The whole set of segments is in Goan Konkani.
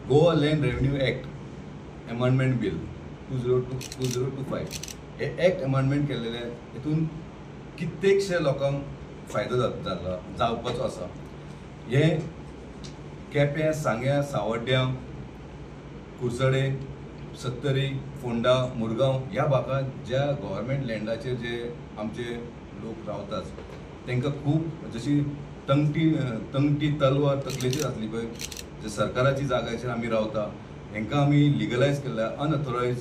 Goa land revenue act amendment bill 2025 हे एक्ट अमेंडमेंट केलेले हितून कित्येकशे लोकांक फायदो जाला जावपाचो आसा. हे केपें, सांग्या, सावड्ड्यां, कुडचडे, सत्तरी, फोंडा, मुरगांव ह्या भागांत ज्या गव्हर्मेंट लँडाचेर जे आमचे लोक रावतात तांकां खूब जशी तंगटी तलवार तकलेचेर आसली पळय, जे सरकाराची जाग्याचेर आमी रावता हेंकां आमी लिगलायज केल्ल्या अनऑथोरायज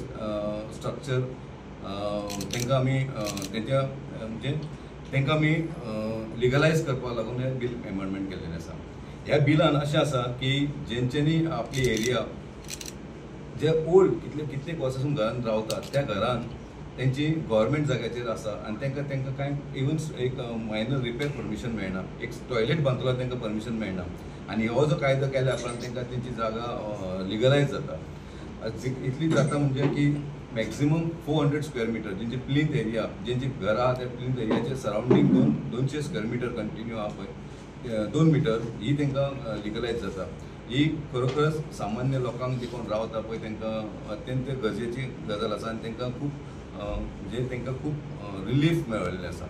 स्ट्रक्चर तांकां आमी तेंच्या म्हणजे तांकां आमी लिगलायज करपाक लागून हें बील अमेंडमेंट केल्लें आसा. ह्या बिलान अशें आसा की जेंच्यांनी आपली एरिया जे ओल्ड कितले कितले वर्सां घरान रावतात त्या घरान तेंची गव्हर्मेंट जाग्याचेर आसा आनी तांकां तांकां कांय इवन एक मायनर रिपेर परमिशन मेळना, एक टॉयलेट बांदतलो तांकां परमिशन मेळना आनी हो जो कायदो केल्या उपरांत तांकां तेंची जागा लिगलायज जाता. इतली जाता म्हणजे की मॅक्सिमम 400 स्क्वेअर मिटर जेंची प्लिंथ एरिया, जेंची घरां आहा त्या प्लिंथ एरियाचे सरावंडींग 200 स्क्वेअर मिटर कंटिन्यू आहा पळय 2 मिटर ही तांकां लिगलायज जाता. ही खरोखरच सामान्य लोकांक जे कोण रावता पळय तांकां अत्यंत गरजेची गजाल आसा आनी तांकां खूब म्हणजे तांकां खूब रिलीफ मेळिल्लें आसा.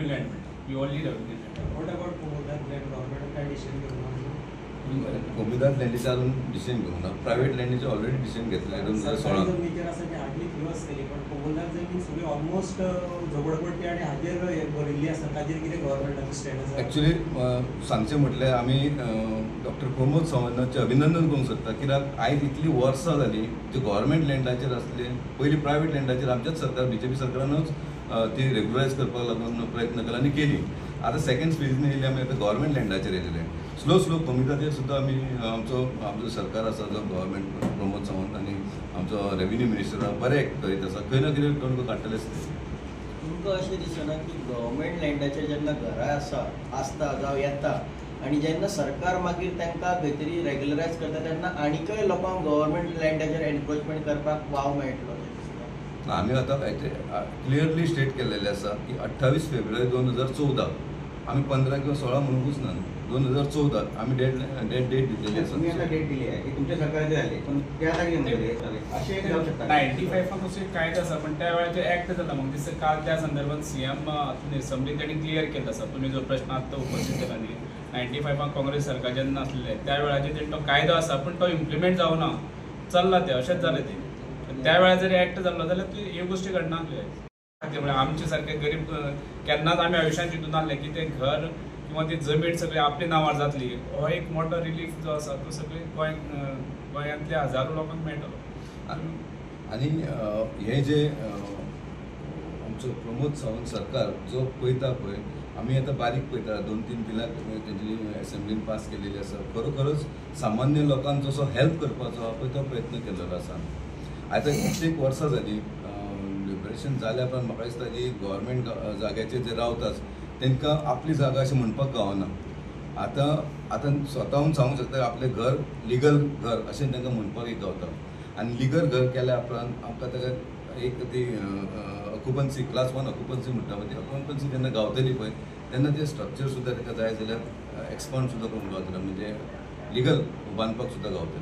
कोमुनिदाद लँडीचें अजून डिसिजन घेवंक ना, प्रायवेट लँडीचें ऑलरेडी डिसिजन घेतलें 2016. जमनीचेर आसा ती हार्डली फ्यू आसतली, पण कोमुनिदाद जमीन सगळी ऑलमोस्ट झोपडपट्टी आनी हाजेर भरिल्ली आसा, ताजेर कितें गव्हर्मेंटाचो स्टँड आसा? एक्चुअली सांगचें म्हटल्यार आमी डॉक्टर प्रमोद सावंताचें अभिनंदन करूंक सोदता, कित्याक आयज इतलीं वर्सां जालीं जे गव्हर्मेंट लँडाचेर आसले पयलीं प्रायवेट लँडाचेर आमच्याच सरकार बीजेपी सरकारानूच ती रेगुलरायज करपाक लागून प्रयत्न केला आनी केली. आतां सेकंड फेजीन येयले आमी आतां गव्हर्मेंट लँडाचेर येयलेले स्लो स्लो कोमुनिदादीचेर सुद्दां आमी आमचो आमचो सरकार आसा जो गव्हर्मेंट प्रमोद सावंत आनी आमचो रेवेन्यू मिनिस्टर बरें करीत आसा, खंय ना कितें तोंड काडटलेच. तुमकां अशें दिसना की गव्हर्मेंट लँडाचेर जेन्ना घरां आसा आसता जावं येता आनी जेन्ना सरकार मागीर तांकां खंय तरी रेगुलरायज करता तेन्ना आनीकय लोकांक गव्हर्मेंट लँडाचेर एनक्रोचमेंट करपाक वाव मेळटलो? आमी आतां क्लियरली स्टेट केल्लेलें आसा की 28 फेब्रुवारी 2014 आमी 15 किंवा 16 म्हणूंकूच ना, 2014 आमी डेट दिलेली आसा. तुमी आतां डेट दिली आहे की तुमच्या सरकाराचे जाले, पण त्या जागी अशें जावं शकता. 95 अशें कायदो आसा, पण त्या वेळार एक्ट जाला म्हाका दिसता काल त्या संदर्भात सीएम असेंब्लीन तांणी क्लियर केल्लो आसा. तुमी जो प्रश्न आतां उपस्थीत केला न्ही, 95 काँग्रेस सरकार जेन्ना आसलें त्या वेळाचेर तेणी तो कायदो आसा पण तो इम्प्लिमेंट जावना, चल्ला तें अशेंच जालें तें. त्या वेळार जर एक्ट जाल्लो जाल्यार ती ह्यो गोश्टी घडना आसल्यो. म्हळ्यार आमचे सारके गरीब केन्नाच आमी आयुश्यांत चिंतून नासलें की तें घर किंवा ती जमीन सगळी आपल्या नांवार जातली. हो एक मोठो रिलीफ जो आसा तो सगळे गोंयांतल्या हजारो लोकांक मेळटलो. आनी हे जे आमचो प्रमोद सावंत सरकार जो पळयता पळय, आमी आतां बारीक पळयता 2-3 बिलां तेंची एसेंब्लीन पास केलेली आसा, खरोखरच सामान्य लोकांक जसो हेल्प करपाचो आहा पळय तो प्रयत्न केल्लो आसा. आतां कित्येक वर्सां जालीं लिबरेशन जाल्या उपरांत म्हाका दिसता की गव्हर्मेंट जाग्याचेर जे रावतात तांकां आपली जागा अशें म्हणपाक गावना. आतां आतां स्वताहून सांगूंक शकता आपलें घर लिगल घर अशें तांकां म्हणपाक एक गावता. आनी लिगल घर केल्या उपरांत आमकां ताका एक ती ऑक्युपन्सी क्लास 1 ऑक्युपन्सी म्हणटा पळय, ती ऑक्युपन्सी जेन्ना गावतली पळय तेन्ना तें स्ट्रक्चर सुद्दां ताका जाय जाल्यार एक्सपांड सुद्दां करूंक गावतलें, म्हणजे लिगल बांदपाक सुद्दां गावतलें.